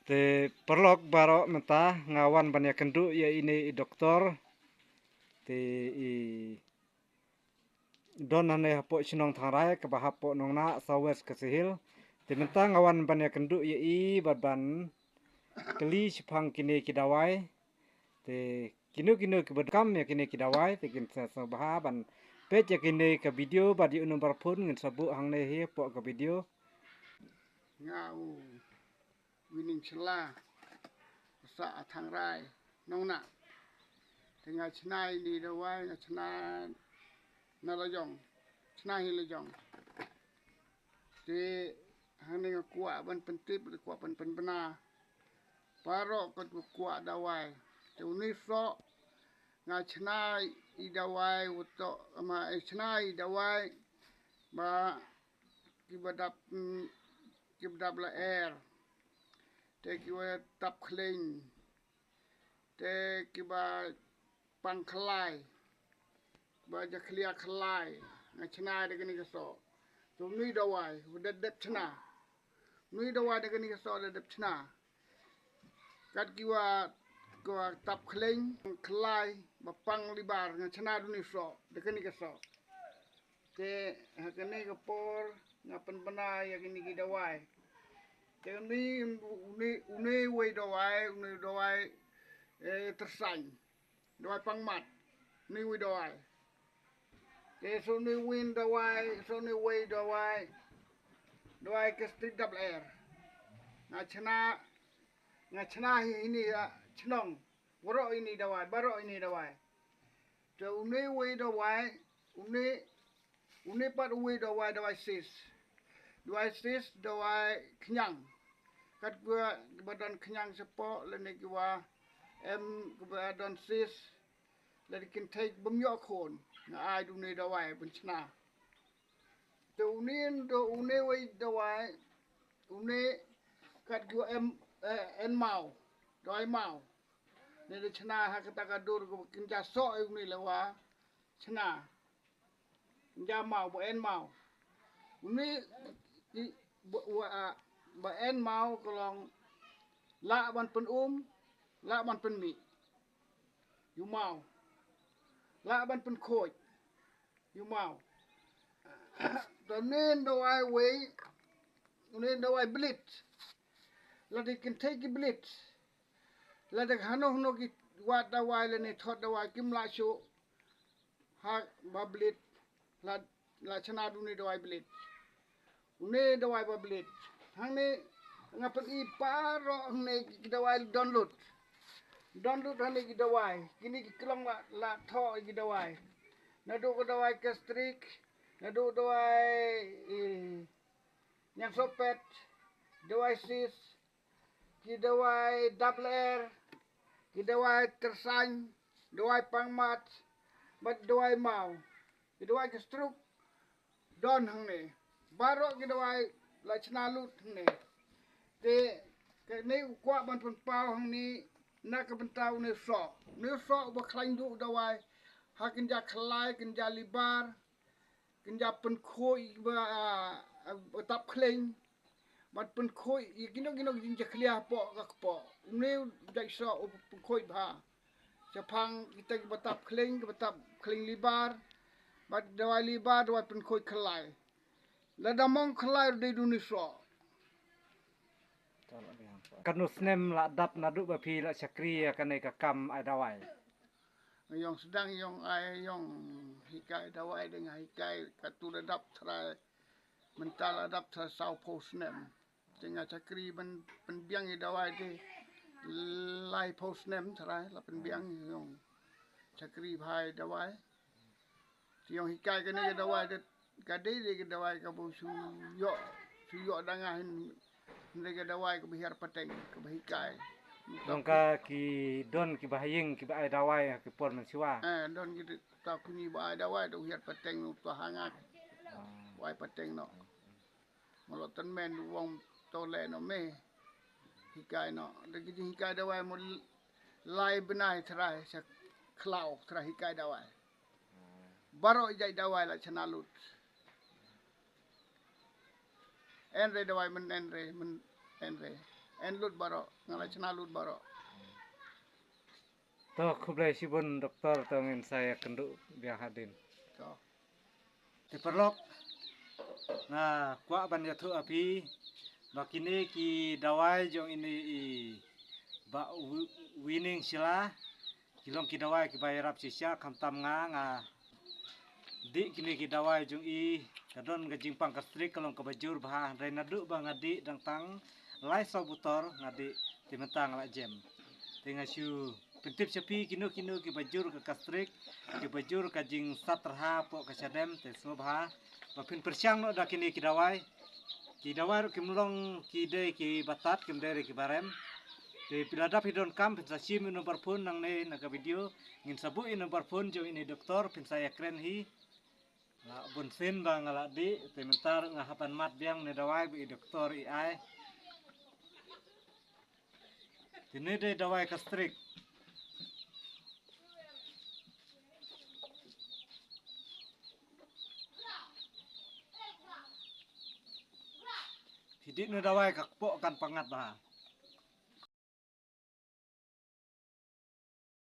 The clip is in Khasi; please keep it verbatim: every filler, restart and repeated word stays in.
Te paralok baroh, mynta nga wan ban ïakynduh ïa ine i doktor. Te i don hangne hapoh shnong Thangrai kaba hapoh Nongnah, South West Khasi Hills. Te mynta nga wan ban ïakynduh ïa i bad ban kylli shaphang kine ki dawai. Te kino kino kiba donkam ïa kine ki dawai te kin sa sngewbha ban peit ïa kane ka video bad ïa u number phone ngin sa buh hangne hi hapoh ka video. Nga u Wining Shylla, sah ha Thangrai, Nongnah. Te nga chna ine i dawai, nga chna na lajong, chna hi lajong. Te hangne nga kwah ban pyntip, kwah ban pynbna baroh katto katne dawai. Te une u soh nga chna i dawai, u soh ma, eh, chna i dawai ba kiba dap, mm, kiba dap la er. Te kiba tap khleiñ. Te kiba pang khlai, ba jakhlia khlai, nga chna da kane ka soh. Te une u dawai u da dep chna. Une u dawai da kane ka soh da dep chna. Kat kiwa, kiwa tap khleiñ, khlai, ba pang libar, nga chna da une u soh, da kane ka soh. Te ha kane ka por nga pynbna ïa kine ki dawai. Te une, une, une uwei dawai, une dawai, eh, tyrsañ. Dawai pang mat. Une uwei dawai. Te sa une uwei dawai, sa une uwei dawai. Dawai gastric dap la er. Nga chna, nga chna hi, ine ïa chnong. Baroh ine i dawai, baroh ine i dawai. Te une uwei dawai, une, une pat uwei dawai, dawai cyst. Dawai cyst, dawai khñiang. Kat kiwa, kiba don khñiang shapoh, lane kiwa em, kiba don cyst, lane kynthei bym ïoh khun. Nga ai da une u dawai ban chna. Te une, une uwei dawai, une kat kiwa em, eh, en maw, dawai maw. Ne da chna ha kata ka dur kaba kynja soh ïa une la wa chna. Kynja maw, ba en maw. Une i, ba, wa, a, ba en maw ka long lah ban pyn-um, lah ban pynmih ïa u maw. Lah ban pynkhuid ïa u maw. Te une u dawai uwei, une u dawai bleed. Lada kynthei ki bleed, lada hano hano ki wad dawai lane thot dawai kim lah shuh. Ha ba bleed, la, la chna da une u dawai bleed. Une u dawai ba bleed. Hangne nga pyni baroh hangne ki dawai don lut. Don lut hangne ki dawai. Kine ki klong la, la thoh ki dawai. Naduh ka dawai gastric, naduh dawai, eh, ñiangsohpet, dawai cyst, ki dawai dap la er, ki dawai tyrsañ, dawai pang mat, bad dawai maw, ki dawai gastric, don hangne. Baroh ki dawai la chna lut hangne. Te kane u kwah ban pynpaw hangne na ka bynta une u soh. Une u soh uba khlaiñ duh dawai ha kynja khlai, kynja libar, kynja pynkhuid ba, ah, ba tap khleiñ. Bad pynkhuid ïa kino kino ki jingjakhlia hapoh ka kpoh. Une u jait soh u pynkhuid bha. Shaphang kita kiba tap khleiñ, kiba tap khleiñ libar. Bad dawai libar, dawai pynkhuid khlai. Lada mong khlai ruh dei da une u soh. Katno snem la dap naduh ba phi la shakri ïa kane ka kam ai dawai? Ïong sdang ïong ai ïong hikai dawai dang hikai katto la dap trai. Mynta la dap trai sawphew snem. Te nga shakri ban pynbiang ïa dawai te laiphew snem trai la pynbiang ïong shakri bha ïa dawai. Te ïong hikai kane ka dawai te ka dei dei ka dawai kaba shu ïoh, shu ïoh da nga hin, hynrei ka dawai kaba hiar pateng, kaba hikai. Nangta ki don kiba ha ïing kiba ai dawai ha ki por mynshuwa. Eh, don kita kuni ba ai dawai te u hiar pateng, uta ha nga. Ah. Ba ai pateng noh. Molo tynmen u ong to leh noh me. Hikai noh. Da ki jinghikai dawai mo lai bnai trai sa khlaw trai hikai dawai. Baroh jait dawai la chna lut. En re dawai men en re, men en re. En lut baroh, nga la chna lut baroh. To, khublei shibun doktor, to ngin sa ïa kynduh biang hadien. To. Te paralok, nga kwah ban ïathuh ha phi ba kine ki dawai jong ine i Bah Wi-, Wining Shylla, ki long ki dawai kiba ïarap shisha, khamtam nga, nga dih kine ki dawai jong i, ka don ka jingpang ka strik ka long kaba jur bha, hynrei naduh ba nga dih dang tang lai saw buttor nga dih, te mynta nga la jem. Te nga shu pyntip sha phi kino kino kiba jur ka strik, kiba jur ka jingsat rha hapoh ka shadem, te sngewbha ba phin pyrshang noh da kine ki dawai. Ki dawai ruh kim long ki dei kiba tad, kim dei ruh kiba rem. Te phi lada phi donkam, phin sa shim ïa u number phone nangne na ka video. Ngin sa buh ïa u number phone jong ine i doktor, phin sa ïakren hi. Nga bunsien ba nga la dih, te mynta ruh nga hap ban mad biang ine i dawai ba i doktor i ai. Te ine i dawai ka strik. Phi dih ine i dawai, ka kpoh kan pyngngad bha.